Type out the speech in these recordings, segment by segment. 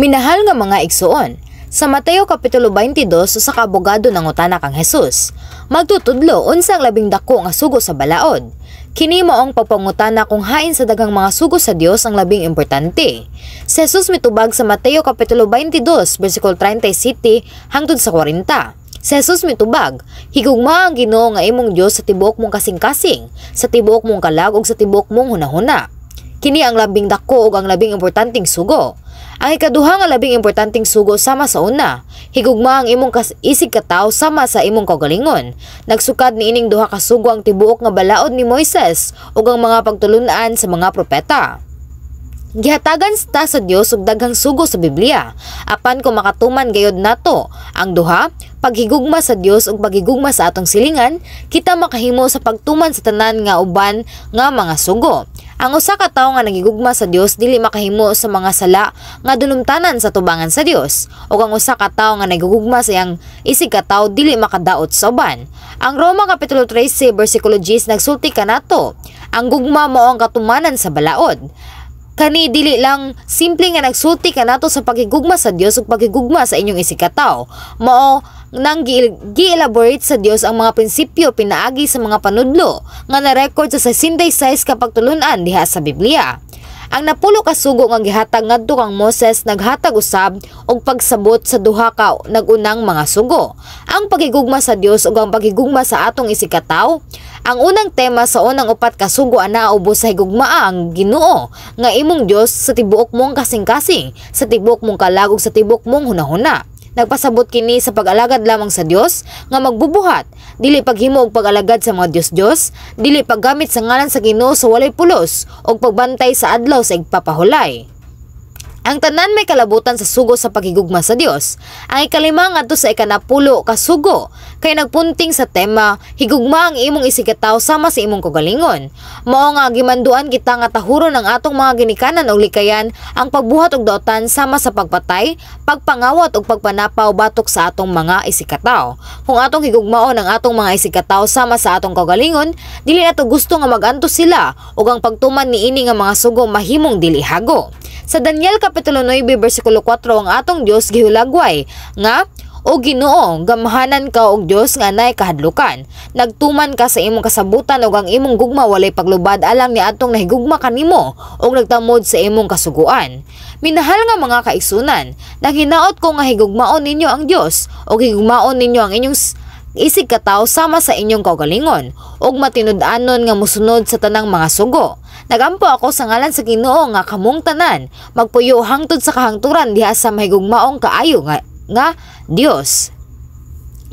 Minahal nga mga igsuon, sa Mateo Kapitulo 22, usa ka abogado nangutana kang Jesus: "Magtutudlo, unsa ang labing dako nga sugo sa balaod?" Kini mao ang pagpangutana kung hain sa daghang mga sugo sa Dios ang labing importante. Si Jesus mitubag sa Mateo Kapitulo 22, bersikulo 37 hangtod sa 40. Si Jesus mitubag, "Higugma ang Ginoo nga imong Dios sa tibuok mong kasing-kasing, sa tibuok mong kalag ug sa tibuok mong hunahuna." Kini ang labing dako ug ang labing importanteng sugo. Ang ikaduha nga labing importanteng sugo sama sa una: Higugma ang imong isig katawo sama sa imong kaugalingon. Nagsukad niining duha ka sugo ang tibuok nga balaod ni Moises ug ang mga pagtulun-an sa mga propeta. Gihatagan ta sa Dios og daghang sugo sa Biblia. Apan kung makatuman gayud nato ang duha, paghigugma sa Dios ug paghigugma sa atong silingan, kita makahimo sa pagtuman sa tanan nga uban nga mga sugo. Ang usa ka tawo nga nagigugma sa Dios dili makahimo sa mga sala nga dunumtanan sa tubangan sa Dios. Ug ang usa ka tawo nga nagigugma sa iyang isig ka tawo dili makadaot sa uban. Ang Roma Kapitulo 13 bersikulo 10 nagsulti kanato: "Ang gugma mao ang katumanan sa balaod." Kani dili lang simple nga nagsulti kanato sa paghigugma sa Dios ug paghigugma sa inyong isig katawo. Mao nang gi-elaborate sa Dios ang mga prinsipyo pinaagi sa mga panudlo nga na-record sa 66 ka pagtulunan diha sa Biblia. Ang 10 ka sugo nga gihatag ngadto kang Moses naghatag usab og pagsabot sa duha ka nag-unang mga sugo: ang paghigugma sa Dios ug ang paghigugma sa atong isig katawo. Ang unang tema sa unang upat ka sugo ana ubos sa higugmaa ang Ginoo nga imong Dios sa tibuok mong kasing-kasing, sa tibuok mong kalag ug sa tibuok mong hunahuna. Nagpasabot kini sa pag-alagad lamang sa Dios nga magbubuhat, dili paghimo og pag-alagad sa mga dios-dios, dili paggamit sa ngalan sa Ginoo sa walay pulos, ug pagbantay sa adlaw sa igpapahulay. Ang tanan may kalabutan sa sugo sa paghigugma sa Dios. Ang ikalima ngadto sa ikanapulo ka sugo kay nagpunting sa tema higugma ang imong isig katawo sama sa imong kaugalingon. Mao nga gimanduan kita nga tahuron ang atong mga ginikanan og likayan ang pagbuhat og daotan sama sa pagpatay, pagpangawat ug pagpanapaw batok sa atong mga isig katawo. Kung atong higugmaon ang atong mga isig katawo sama sa atong kaugalingon, dili nato gusto nga magantos sila ug ang pagtuman niini nga mga sugo mahimong dili hago. Sa Daniel Kapitulo 9 bersikulo 4, ang atong Dios gihulagway nga, "O Ginoo, gamhanan ka og Dios nga anay kahadlukan. Nagtuman ka sa imong kasabutan ug ang imong gugma walay paglubad alang niadtong nahigugma kanimo ug nagtamod sa imong kasuguan." Minahal nga mga kaigsunan, naghinaot ko nga higugmaon ninyo ang Dios ug higugmaon ninyo ang inyong isig katawo sama sa inyong kaugalingon ug matinud-anon nga mosunod sa tanang mga sugo. Nagampo ako sa ngalan sa Ginoo nga kamong tanan magpuyo hangtod sa kahangturan diha sa mahigugmaong kaayo nga Dios.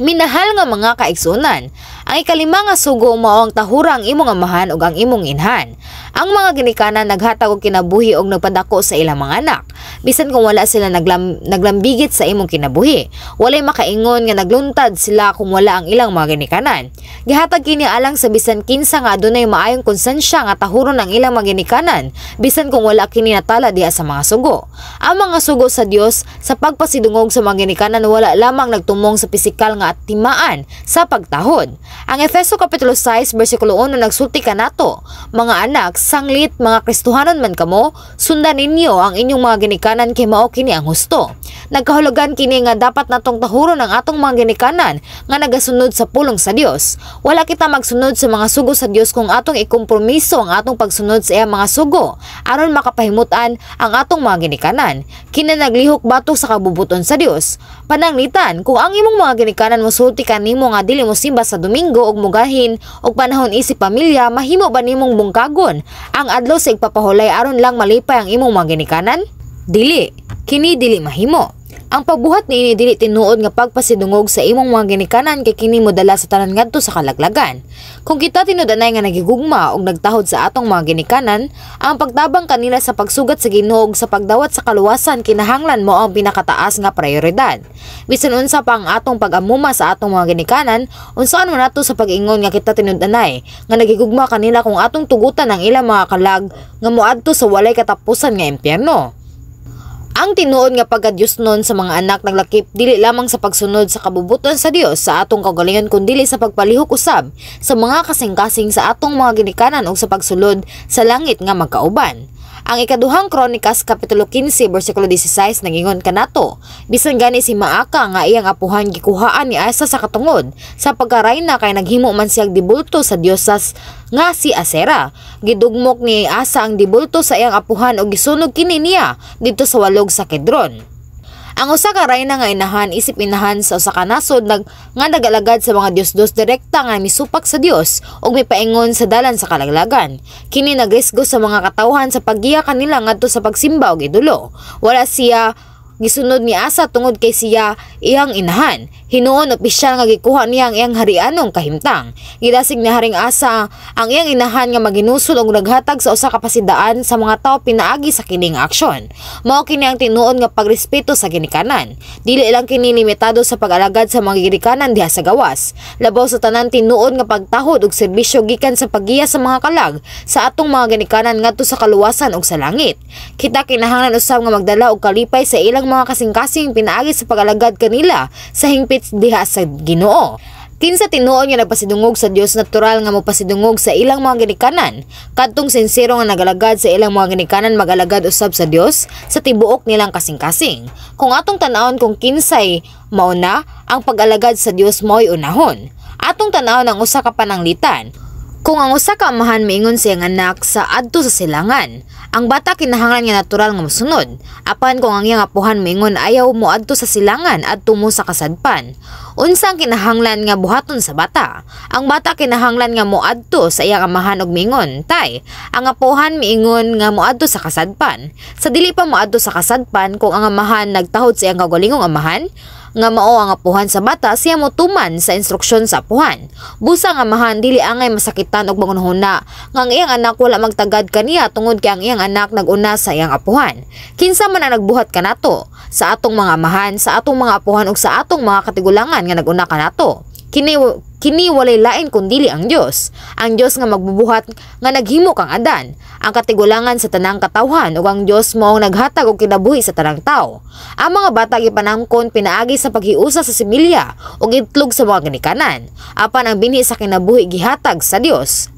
Minahal nga mga kaigsunan, ang ikalima nga sugo mao ang tahura ang imong amahan ug ang imong inhan. Ang mga ginikanan naghatag og kinabuhi og nagpadako sa ilang mga anak. Bisan kung wala sila naglambigit sa imong kinabuhi, walay makaingon nga nagluntad sila kung wala ang ilang mga ginikanan. Gihatag kini alang sa bisan kinsa nga adunay maayong konsensya nga tahuron ang ilang mga ginikanan, bisan kung wala kini natala diha sa mga sugo. Ang mga sugo sa Dios sa pagpasidungog sa mga ginikanan wala lamang nagtumong sa pisikal nga timaan sa pagtahod. Ang Efeso Kapitulo 6 bersikulo 1 nagsulti kanato: "Mga anak, sanglit mga Kristohanon man kamo, sundan ninyo ang inyong mga ginikanan kay mao kini ang husto." Nagkahulugan kini nga dapat natong tahuron ang atong mga ginikanan nga nagasunod sa pulong sa Dios. Wala kita magsunod sa mga sugo sa Dios kung atong ikompromiso ang atong pagsunod sa iyang mga sugo aron makapahimutan ang atong mga ginikanan. Kini naglihok batok sa kabubuton sa Dios. Pananglitan, kung ang imong mga ginikanan mosulti kanimo nga dili mo simba sa Domingo ug mugahin og panahon isip pamilya, mahimo ba nimong bungkagon ang adlaw sa igpapahulay aron lang malipay ang imong mga ginikanan? Dili, kini dili mahimo. Ang pagbuhat niini dili tinuod nga pagpasidungog sa imong mga ginikanan kay kini modala sa tanan ngadto sa kalaglagan. Kung kita tinud-anay nga nagigugma og nagtahod sa atong mga ginikanan, ang pagtabang kanila sa pagsugat sa Ginoo sa pagdawat sa kaluwasan kinahanglan mao ang pinakataas nga prioridad. Bisan unsa pa ang atong pag-amuma sa atong mga ginikanan, unsaon man nato sa pag-ingon nga kita tinud-anay nga nagigugma kanila kung atong tugutan ang ilang mga kalag nga moadto sa walay katapusan nga impyerno? Ang tinuod nga pagka-Diyosnon sa mga anak naglakip dili lamang sa pagsunod sa kabubuton sa Dios sa atong kaugalingon kundili sa pagpalihok usab sa mga kasing-kasing sa atong mga ginikanan ug sa pagsulod sa langit nga magkauban. Ang Ikaduhang Kronikas kapitulo 15 bersikulo 16 nagingon kanato, bisan gani si Maaka nga iyang apuhan gikuhaan ni Asa sa katungod sa pagkarayna kay naghimo man siyag dibulto sa diyosas nga si Asera. Gidugmok ni Asa ang dibulto sa iyang apuhan og gisunog kini niya didto sa walog sa Kidron. Ang usa ka rayna nga inahan isip inahan sa usa ka nasod nga nagalagad sa mga dios-dios direkta nga misupak sa Dios ug mipaingon sa dalan sa kalaglagan. Kini nagrisgo sa mga katawhan sa paggiya kanila ngadto sa pagsimba og idolo. Wala siya gisunod ni Asa tungod kay siya iyang inahan. Hinuon opisyal nga gikuha niya ang iyang harianong kahimtang. Gidasig ni Haring Asa ang iyang inahan nga maginusol og naghatag sa usa ka pasidaan sa mga tawo pinaagi sa kining aksyon. Mao kini ang tinuod nga pagrespeto sa ginikanan. Dili lang kini limitado sa pag-alagad sa mga ginikanan diha sa gawas. Labaw sa tanan, tinuod nga pagtahod og serbisyo gikan sa paggiya sa mga kalag sa atong mga ginikanan ngadto sa kaluwasan ug sa langit. Kita kinahanglan usab nga magdala og kalipay sa ilang mga kasing-kasing pinaagi sa pag-alagad kanila sa hingpit diha sa Ginoo. Kinsa tinuod nga nagpasidungog sa Dios, natural nga mopasidungog sa ilang mga ginikanan. Kadtong sinsero nga nagalagad sa ilang mga ginikanan, magalagad usab sa Dios sa tibuok nilang kasing-kasing. Kung atong tan-awon kung kinsay mauna, ang pag-alagad sa Dios mo'y unahon. Atong tan-awon ang usa ka pananglitan. Kung ang usa ka amahan miingon sa iyang anak sa adto sa silangan, ang bata kinahanglan nga natural nga mosunod. Apan kung ang iyang apuhan miingon, "Ayaw mo adto sa silangan, adto mo sa kasadpan." Unsa ang kinahanglan nga buhaton sa bata? Ang bata kinahanglan nga moadto sa iyang amahan og miingon, "Tay, ang apuhan miingon nga moadto sa kasadpan." Sa dili pa moadto sa kasadpan, kung ang amahan nagtahod sa iyang kaugalingong amahan, nga mao ang apuhan sa bata, siya motuman sa instruksyon sa apuhan. Busa ang amahan dili angay masakitan og manghunahuna nga ang iyang anak wala magtagad kaniya tungod kay ang iyang anak naguna sa iyang apuhan. Kinsa man ang nagbuhat kanato? Sa atong mga amahan, sa atong mga apuhan ug sa atong mga katigulangan nga naguna kanato. Kini walay lain kundili ang Dios. Ang Dios nga magbubuhat nga naghimo kang Adan, ang katigulangan sa tanang katawhan, ug ang Dios mao ang naghatag og kinabuhi sa tanang tawo. Ang mga bata gipanangkon pinaagi sa paghiusa sa similya ug itlog sa mga ginikanan. Apan ang binhi sa kinabuhi gihatag sa Dios.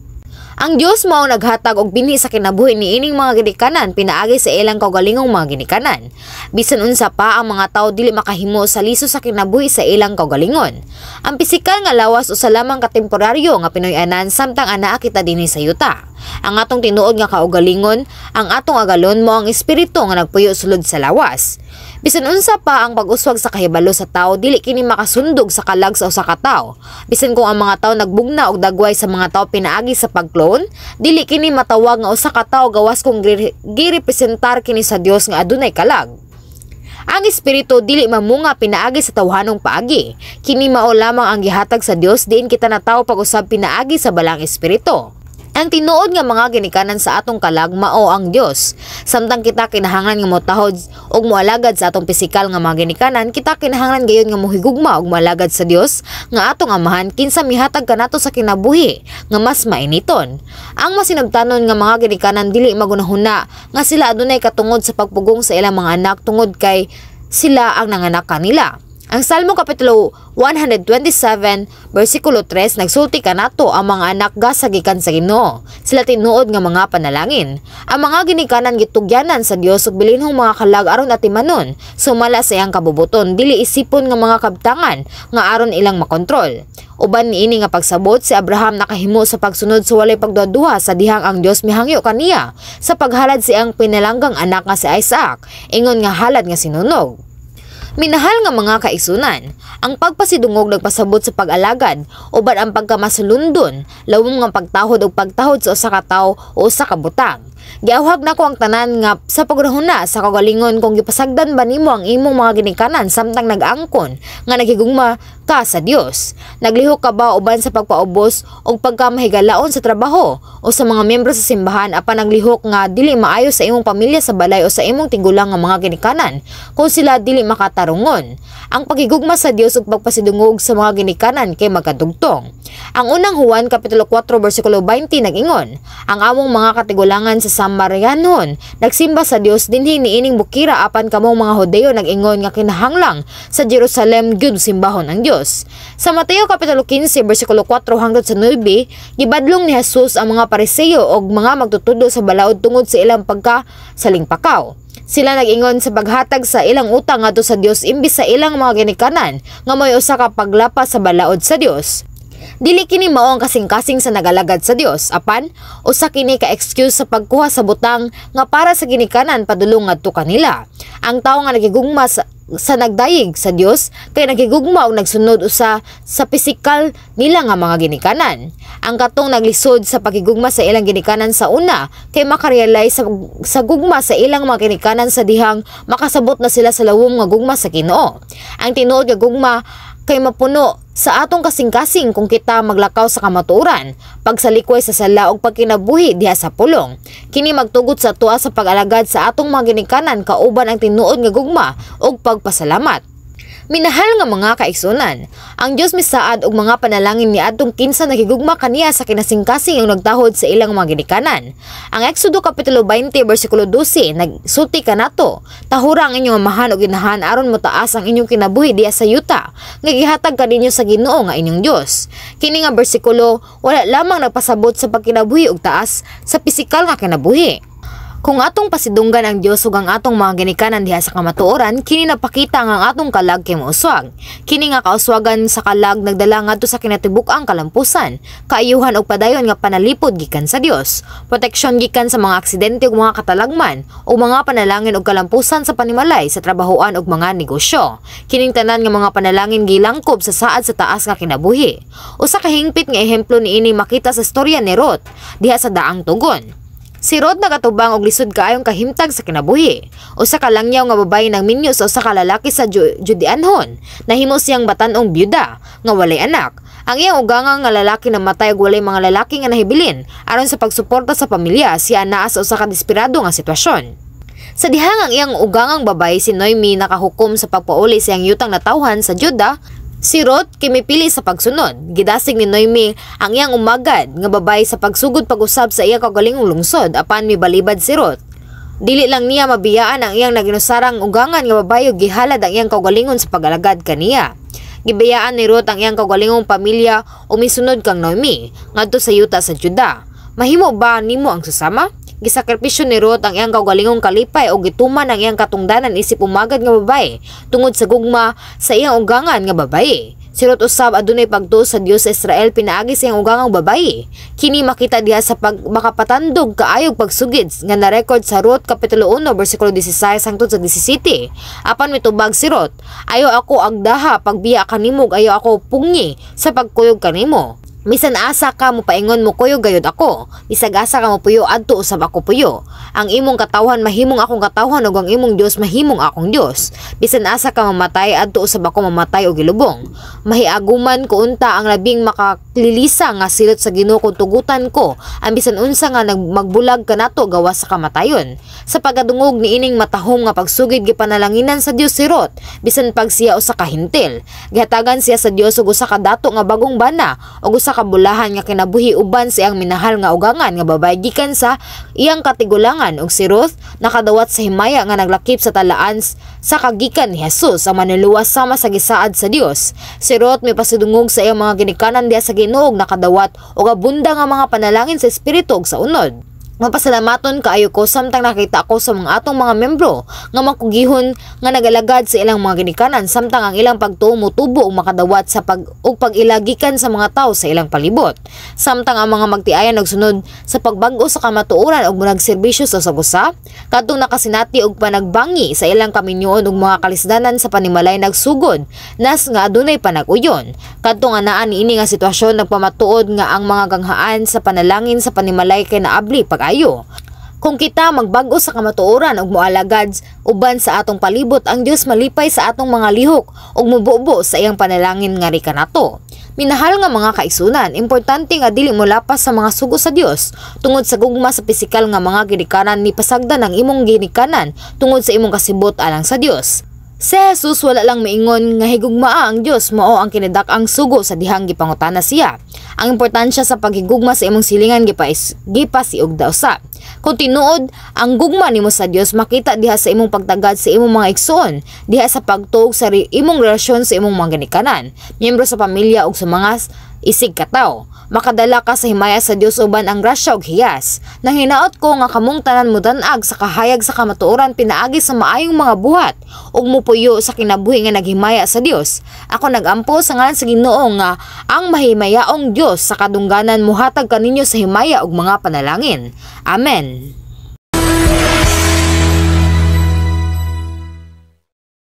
Ang Dios mao ang naghatag og binhi sa kinabuhi niining mga ginikanan pinaagi sa ilang kaugalingong mga ginikanan. Bisan unsa pa ang mga tawo, dili makahimo sa liso sa kinabuhi sa ilang kaugalingon. Ang pisikal nga lawas usa lamang ka temporaryo nga pinuy-anan samtang anaa kita dinhi sa yuta. Ang atong tinuod nga kaugalingon, ang atong agalon, mao ang espiritu nga nagpuyo sulod sa lawas. Bisan unsa pa ang pag-uswag sa kahibalo sa tawo, dili kini makasundog sa kalag sa usa ka tawo. Bisan kung ang mga tawo nagbugna og dagway sa mga tawo pinaagi sa pag-clone, dili kini matawag nga usa ka tawo gawas kung girepresentar kini sa Dios nga adunay kalag. Ang espiritu dili mamunga pinaagi sa tawhanong paagi. Kini mao lamang ang gihatag sa Dios diin kita natawo pag-usab pinaagi sa Balaang Espiritu. Ang tinuod nga mga ginikanan sa atong kalag mao ang Dios. Samtang kita kinahanglan nga motahod ug moalagad sa atong pisikal nga mga ginikanan, kita kinahanglan gayon nga mohigugma ug moalagad sa Dios nga atong Amahan, kinsa mihatag kanato sa kinabuhi nga mas mainiton. Ang masinabtanon nga mga ginikanan dili magunahuna nga sila adunay katungod sa pagpugong sa ilang mga anak tungod kay sila ang nanganak kanila. Ang Salmo Kapitulo 127 versikulo 3 nagsulti kanato, "Ang mga anak gasa gikan sa Ginoo. Sila tinuod nga mga panalangin." Ang mga ginikanan gitugyanan sa Dios og bilinhong mga kalag aron atimanon sumala sa iyang kabubuton, dili isipon nga mga kabtangan nga aron ilang makontrol. Uban niini nga pagsabot, si Abraham nakahimo sa pagsunod sa walay pagduhaduha sa dihang ang Dios mihangyo kaniya sa paghalad sa iyang pinalanggang anak nga si Isaac ingon nga halad nga sinunog. Minahal nga mga kaigsunan, ang pagpasidungog nagpasabot sa pag-alagad uban ang pagkamasulundon, lawom nga pagtahod og pagtahod sa usa ka tawo o usa ka butang. Giawhag nako ang tanan nga sa paghunahuna sa kaugalingon kung gipasagdan ba nimo ang imong mga ginikanan samtang nag-angkon nga naghigugma ka sa Dios. Naglihok ka ba uban sa pagpaubos og pagkamahigalaon sa trabaho o sa mga miyembro sa simbahan apan naglihok nga dili maayo sa imong pamilya sa balay o sa imong tigulang nga mga ginikanan kung sila dili makatarungon? Ang paghigugma sa Dios ug pagpasidungog sa mga ginikanan kay magkadugtong. Ang Unang Juan kapitulo 4 bersikulo 20 nag-ingon, "Ang among mga katigulangan sa Samarianon nagsimba sa Dios dinhi niining bukira, apan kamong mga Hudeo nag-ingon nga kinahanglang sa Jerusalem gyud simbahon ang Dios." Dios. Sa Mateo kapitulo 15 bersikulo 4 hangtod sa 9, gibadlong ni Jesus ang mga Pariseo og mga magtutudlo sa balaod tungod sa ilang pagka salingpakaw. Sila nag-ingon sa paghatag sa ilang utang ngadto sa Dios imbis sa ilang mga ginikanan, nga may usa ka paglapas sa balaod sa Dios. Dili kini mao ang kasing-kasing sa nagalagad sa Dios, apan usa kini ka excuse sa pagkuha sa butang nga para sa ginikanan padulong ngadto kanila. Ang tawo nga nagigugma sa nagdayeg sa Dios kay nagigugma og nagsunod usa sa pisikal nila nga mga ginikanan. Ang katong naglisod sa pagigugma sa ilang ginikanan sa una kay makarealize sa gugma sa ilang mga ginikanan sa dihang makasabot na sila sa lawom nga gugma sa Ginoo. Ang tinuod nga gugma kay mapuno sa atong kasing-kasing kung kita maglakaw sa kamatuoran, pagsalikway sa sala ug pagkinabuhi diha sa pulong. Kini magtugot sa atoa sa pag-alagad sa atong mga ginikanan kauban ang tinuod nga gugma ug pagpasalamat. Minahal nga mga kaigsunan, ang Dios misaad og mga panalangin niadtong kinsa nagigugma kaniya sa kinasingkasing ang nagtahod sa ilang mga ginikanan. Ang Exodo kapitulo 20 bersikulo 12 nagsulti kanato, "Tahura ang inyong amahan ug inahan aron motaas ang inyong kinabuhi diha sa yuta nga gihatag kaninyo sa Ginoo nga inyong Dios." Kini nga bersikulo wala lamang nagpasabot sa pagkinabuhi og taas sa pisikal nga kinabuhi. Kung atong pasidunggan ang Dios ug ang atong mga ginikanan diha sa kamatuoran, kini napakita nga ang atong kalag kay mouswag. Kini nga kauswagan sa kalag nagdala ngadto sa kinatibuk-ang kalampusan, kaayuhan ug padayon nga panalipod gikan sa Dios, proteksyon gikan sa mga aksidente ug mga katalagman, ug mga panalangin ug kalampusan sa panimalay, sa trabahoan ug mga negosyo. Kining tanan nga mga panalangin gilangkob sa saad sa taas nga kinabuhi. Usa ka hingpit nga ehemplo niini makita sa istorya ni Ruth diha sa Daang Tugon. Si Ruth nagatubang og lisod kaayong kahimtang sa kinabuhi. Usa ka langyaw nga babaye nangminyo sa usa ka lalaki sa Judeanhon. Nahimo siyang batan-ong byuda nga walay anak. Ang iyang ugangan nga lalaki namatay ug walay mga lalaki nga nahibilin aron sa pagsuporta sa pamilya. Siya naa sa usa ka desperado nga sitwasyon. Sa dihang ang iyang ugangang babaye, si Noemi, nakahukom sa pagpauli sa iyang yutang natawhan sa Juda, si Ruth kay mipili sa pagsunod. Gidasig ni Noemi ang iyang umagad nga babaye sa pagsugod pag-usab sa iya kaugalingong lungsod, apan mibalibad si Ruth. Dili lang niya mabiyaan ang iyang naginusarang ugangan nga babaye ug gihalad ang iyang kaugalingon sa pag-alagad kaniya. Gibayaan ni Ruth ang iyang kaugalingong pamilya ug misunod kang Noemi ngadto sa yuta sa Juda. Mahimo ba nimo ang susama? Gisakripisyo ni Ruth ang iyang kaugalingong kalipay ug gituman ang iyang katungdanan isip umagad nga babaye tungod sa gugma sa iyang ugangan nga babaye. Si Ruth usab adunay pagtuo sa Dios sa Israel pinaagi sa iyang ugangang babaye. Kini makita diha sa pag makapatandog kaayog pagsugid nga na-record sa Ruth kapitulo 1 bersikulo 16 hangtod sa 17. Apan mitubag si Ruth, "Ayaw ako agdaha pagbiya kanimo ug ayaw ako pungi sa pagkuyog kanimo. Bisan asa ka mopaingon, mokuyog gayud ako. Bisag asa ka mopuyo, adto usab ako puyo. Ang imong katawhan mahimong akong katawhan ug ang imong Dios mahimong akong Dios. Bisan asa ka mamatay, adto usab ako mamatay ug ilubong. Mahiaguman ko unta ang labing makalilisa nga silot sa Ginoo kung tugutan ko ang bisan unsa nga magbulag kanato gawas sa kamatayon." Sa pagkadungog niining matahom nga pagsugid, gipanalanginan sa Dios si Ruth bisan pag siya usa ka Hentil. Gihatagan siya sa Dios og usa ka dato nga bagong bana ug usa ka bulahan nga kinabuhi uban sa iyang minahal nga ugangan nga babaye gikan sa iyang katigulangan, ug si Ruth nakadawat sa himaya nga naglakip sa talaan sa kagikan ni Jesus, ang Manluluwas, sama sa gisaad sa Dios. Si Ruth mipasidungog sa iyang mga ginikanan diha sa Ginoo ug nakadawat og abunda nga mga panalangin sa espiritu ug sa unod. Mapasalamaton kaayo ko samtang nakita ko sa mga atong mga membro nga makugihon nga nagalagad sa ilang mga ginikanan samtang ang ilang pagtuo motubo ug makadawat sa pag ug pag-ilagikan sa mga tawo sa ilang palibot. Samtang ang mga magtiayon nagsunod sa pagbag-o sa kamatuoran ug nagserbisyo sa usag-usa, kadtong nakasinati og panagbangi sa ilang kaminyoon ug mga kalisdanan sa panimalay nagsugod nas nga adunay panag-uyon. Kadtong anaa niini nga sitwasyon nagpamatuod nga ang mga ganghaan sa panalangin sa panimalay kay naabli pag-ayo. Kung kita magbag-o sa kamatuoran ug moalagad uban sa atong palibot, ang Dios malipay sa atong mga lihok ug mobubo sa iyang panalangin nga kanato. Minahal nga mga kaigsunan, importante nga dili mo lapas sa mga sugo sa Dios tungod sa gugma sa pisikal nga mga ginikanan ni pasagdan ang imong ginikanan tungod sa imong kasibot alang sa Dios. Si Jesus wala lang miingon nga higugmaa ang Dios mao ang kinidak-ang sugo sa dihang gipangutana siya. Ang importansya sa paghigugma sa imong silingan gipasiugda usab. Kung tinuod ang gugma nimo sa Dios makita diha sa imong pagtagad sa imong mga igsoon, diha sa pagtuog sa imong relasyon sa imong mga ginikanan, miyembro sa pamilya ug sa mga isig katawo. Makadala ka sa himaya sa Dios uban ang grasya ug hiyas. Nang hinaot ko nga kamong tanan modan-ag sa kahayag sa kamatuoran pinaagi sa maayong mga buhat ug mupuyo sa kinabuhi nga naghimaya sa Dios. Ako nagampo sa ngalan sa Ginoo nga ang mahimayaong Dios sa kadungganan muhatag kaninyo sa himaya ug mga panalangin. Amen.